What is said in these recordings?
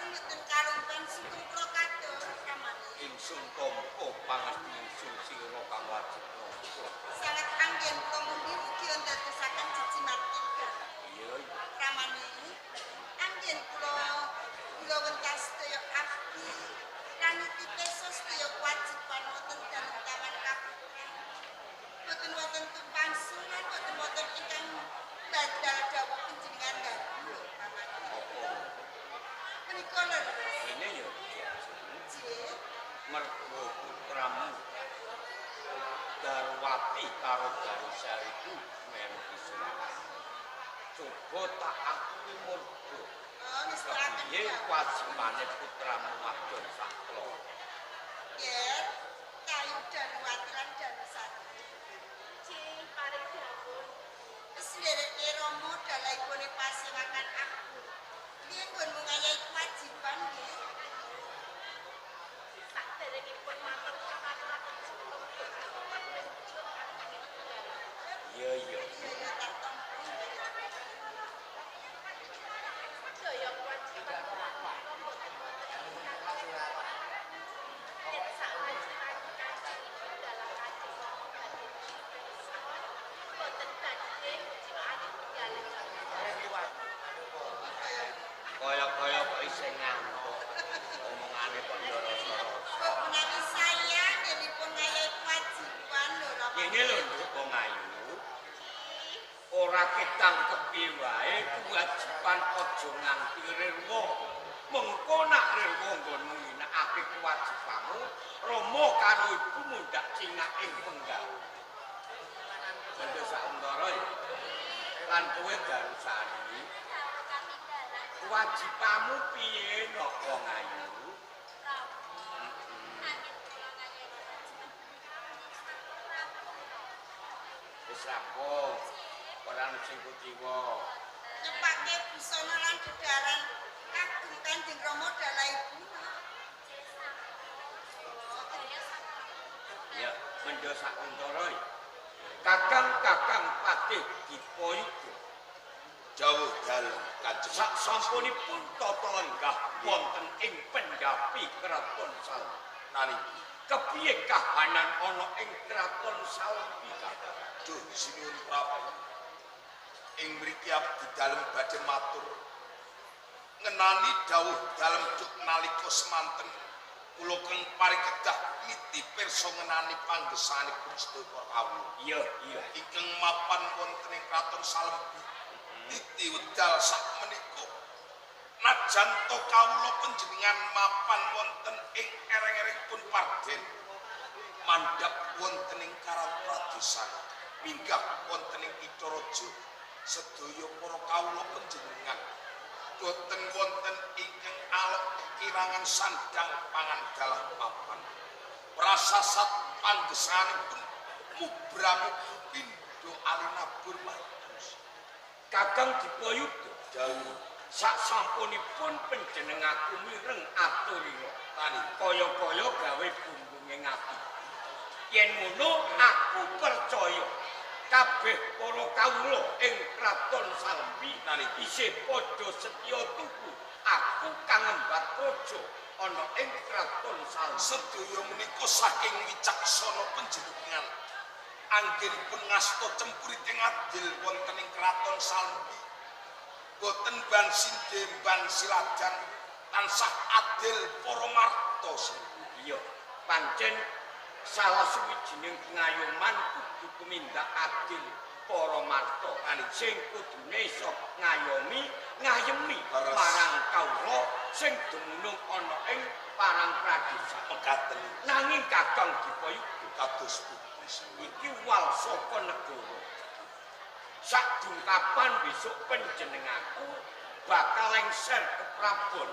mboten kalumpen sugeng kula katur ramane. Ingsun tampa pangestu ingsun sira kang wajib nampa. Sanget anggen kula mundi mugi ndadosaken jejimat ingkang. Iya. Ramane anggen kula kula wentas sedaya abdi lan nitipesa sedaya kewajiban wonten dalem taman kaputran. Boten wonten tumpang sunan, boten wonten ingkang badal dawuh panjenengan dalu ramane. Apa? Menika leres. Ini ya Nggih. Mergo putramu Darwati karo Darusari ku melu disuwun. Coba tak akui murga. Oh, ngestakaken Kepiye dawuh. kewajibane putramu wadon saklo? Yer, kayu Danuwati lan Danusari. Nggih, paring dawuh. Wis ndereke Rama dalayipune pasewakan aku. Piye nggonmu ngayahi kewajiban nggih? Saderengipun matur katuraken sugeng wujud kakangipun dalem. Iya iya. Iya ya tak tampa. Sedaya kewajiban kula mboten wonten ingkang kewan. Yen sakwajibane kanjengipun dalam Kanjeng Rama badhe pirsa, mboten badhe nguciwakake tunggaling Kaya-kaya kok isih ngantuk. Omongane kok ya rasa-rasa. Kok menawi saya nggenipun ngayahi kewajiban lho Rama. Ngene lho Nduk wong ayu. Ora ketang kepiye wae kewajiban aja nganti rirwa. Mengko nak rirwa nggonmu ngginakake kewajibanmu, Rama karo ibumu ndak cingak ing penggawe. Mendho sauntara ya. Lan kowe Darusari, kewajibanmu piye nok wong ayu? Wis rampung. Ora ono sing kuciwa. Nyepake busana lan dedaran kagem Kanjeng Rama dalah ibu. Ya, mendho sauntara ya. Kakang-kakang Patih Dipayuga Dawuh dalem Kanjeng. sak sampunipun tata lenggah wonten ing pendhapi Kraton Salembi. Nani Kepiye kahanan ana ing Kraton Salembi, Kakang? Duh sinuwun Prabu. Ing mriki abdi dalem badhe matur ngenani dawuh dalem duk nalika semanten kula keng parikedah niti pirsa ngenani panggesanipun sedaya para kawula. Iya, iya. Ingkang mapan wonten ing Kraton Salembi. Titi wedal sak menika najan to kawula panjenengan mapan wonten ing ereng-erengipun Parden, mandhap wonten ing Karang Pradesan, minggah wonten ing Kitha Raja, sedaya para kawula panjenengan boten wonten ingkang alok kekirangan sandang pangan dalah papan. Prasasat panggesanipun mubra-mubru pindha alinabur mados. Kakang Dipayuga, Dawuh sak sampunipun panjenengaku mireng aturira tani kaya-kaya gawe bumbunge ati. Yen ngono aku percaya kabeh para kawula ing Kraton Salembi Nani? isih padha setya tuku aku kang ngembat praja ana ing Kraton Salembi. Sedaya menika saking wicaksana panjenengan anggenipun ngasta cempuriting adil wonten ing Kraton Salembi, boten ban sindhe ban siladan, tansah adil para marta. Iya, pancen salah suwijining pengayoman kudu tumindak adil para marta sing kudune iso ngayomi ngayemi Leres. Marang kawula sing dumunung ana ing parang pradesan. Mekaten. Nanging Kakang Dipayuga, Kados pundi, sinuwun? Iki wal saka negara. Sadungkapan besok panjenenganku bakal lengser ke Prabon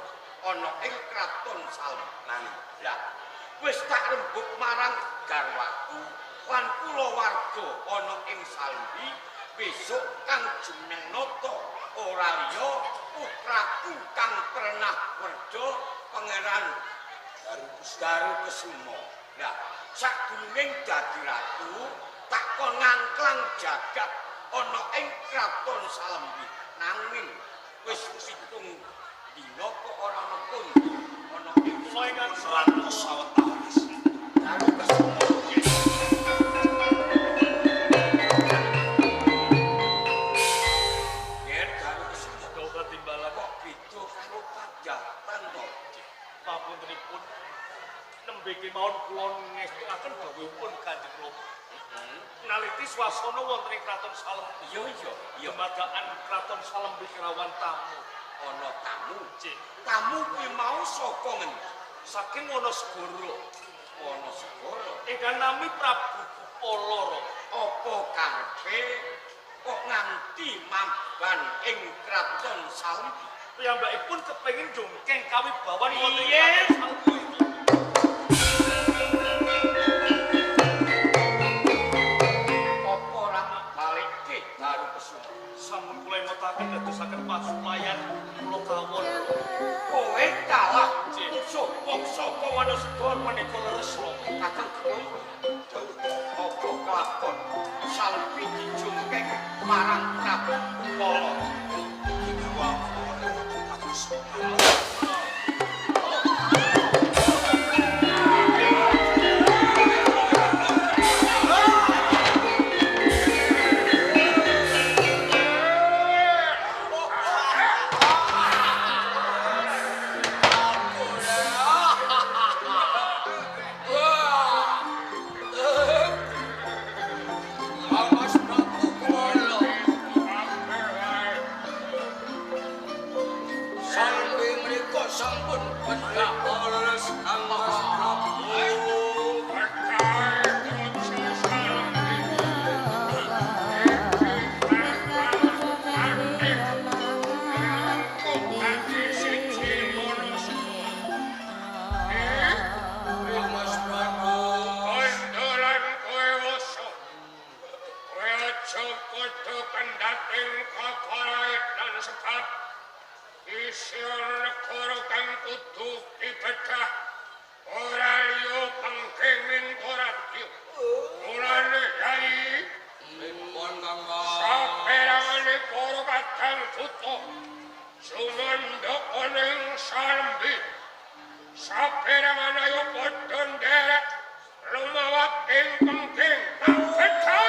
ana ing Kraton Salembi. Nani? Lah, wis tak rembug marang garwaku lan kulawarga ana ing Salembi, besok kang jumeneng nata ora liya putraku kang pernah werja Pangeran Daru Daru Kesuma. Lah, sadurunge dadi ratu tak kon ngangklang jagat ana ing Kraton Salembi. Nanging wis 7 dina kok ora ana. 124. Dalu Kesuma. Ger Dalu Kesuma Dawuh katimbalan kok beda karo padatan to? Papuntenipun nembe kemawon kula ngestukaken dawuhipun Kanjeng Rama. Naliti swasana wonten ing Kraton Salembi. Iya iya iya Dumadaan Kraton Salembi kerawan tamu. Ana tamu. Cik, Tamu kuwi mau saka ngendi? Saking Wanasegara. Wanasegara. Ingkang nami Prabu Gupala Rama. Apa karepe kok nganti mamban ing Kraton Salembi? Piyambakipun kepengin jongkeng kawibawan wonten ing Piye? Kraton Salembi. Apa ora balikke Dalu Kesuma? Sampun kula emotaken dadosaken pasulayan kula kawon. Kowe kalah Cik. musuh wong saka Wanasegara. Menika leres Rama. Kakang Gemoy, apa kelakon Salembi dijungkeng marang Prabu Gupala? Mas Prabu Gupala. Sampai mereka sampun pendak leres Kang Mas Prabu. Kang Mas Prabu. Kondolan kowe woso. Kowe aja padha kendhating kakarait lan sebab isih ana negara kang kudu dibedah. Ora liya pengging Mintoradya. Mulane Yai, Pripun Kang Mas? saperangane para kadang duta sumandhaka ning Salembi. Saperangan ayo padha nderek lumawat ing pengging tak bedah.